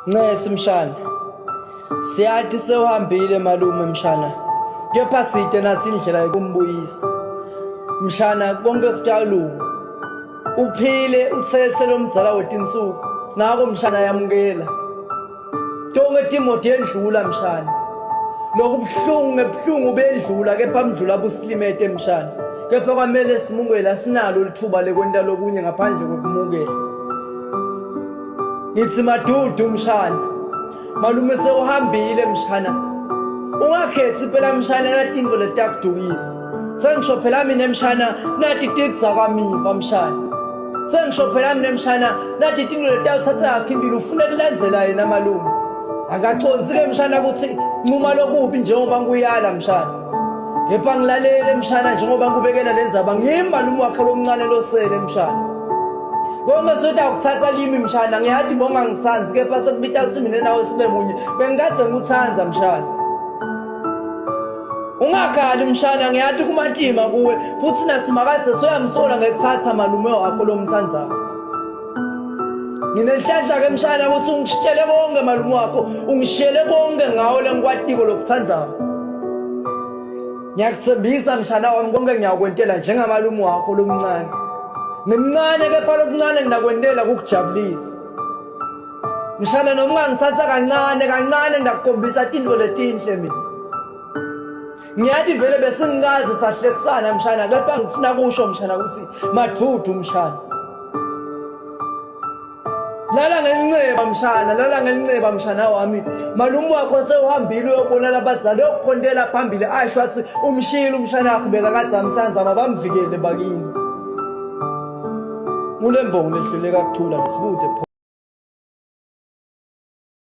Ncesi mshana. Siyathi sewuhambile malume mshana. Kepha side nathi indlela yokumbuyisa. Mshana konke kutawulunga. Uphile uthethe lomdzala wetinsuku. Ngako mshana yamukela. Tonke timo tiyendlula mshana. Lokubuhlungu ngebuhlungu bendlula kepha mdlula busilimete mshana. Kepha kwamele simukele asinalo lithuba lekwenta lokunye ngaphandle kokumukela. Ngithi madudu mshana. Malume sewuhambile mshana. Ungakhethi phela mshana latinto letakudukisa. Sengisho phela mina mshana nati tidzakamizwa mshana. Sengisho phela mina mshana nati tinto letawuthatha yakho impilo ufuna kulandzela yena malume. Akaconsi ke mshana ukuthi ncuma lokubi njengoba ngikuyala mshana. Kepha ngilalele mshana njengoba ngikubekela le ndzaba ngimi malume wakhe lomncane losele mshana. Konke sodakuthatha kimi mshana ngiyathi bongangithandi kepha sekubita ukuthi mina nawe sibe munye bengikade ngikuthanda mshana. Ungakhali mshana ngiyathi kumatima kuwe futhi nasimakade soyamsola ngekuthatha malume wakho lomthandayo. Nginenhlanhla ke mshana ukuthi ungishiyele konke malume wakho ungishiyele konke ngawo lengikwatiko lokuthandayo. Ngiyakuthembisa mshana wami konke ngiyakwentela njengamalume wakho lomncane. Ngimncane kepha lokuncane nginakwentela kukujabulisa. Mshana noma ungangithatha kancane kancane ngakukhombisa tinto letinhle mina. Ngiyathi vele besingikaze sahlekisana mshana kepha ngifuna kusho mshana ukuthi madudu mshana. Lala ngelinceba mshana, lala ngelinceba mshana wami. Malume wakho sewuhambile uyobona labazali uyokukhontela phambili asho athi umshiyile umshana wakho bekakade amthanda mabamvikele bakini. Kulembongo lehluleka kuthula lesibude.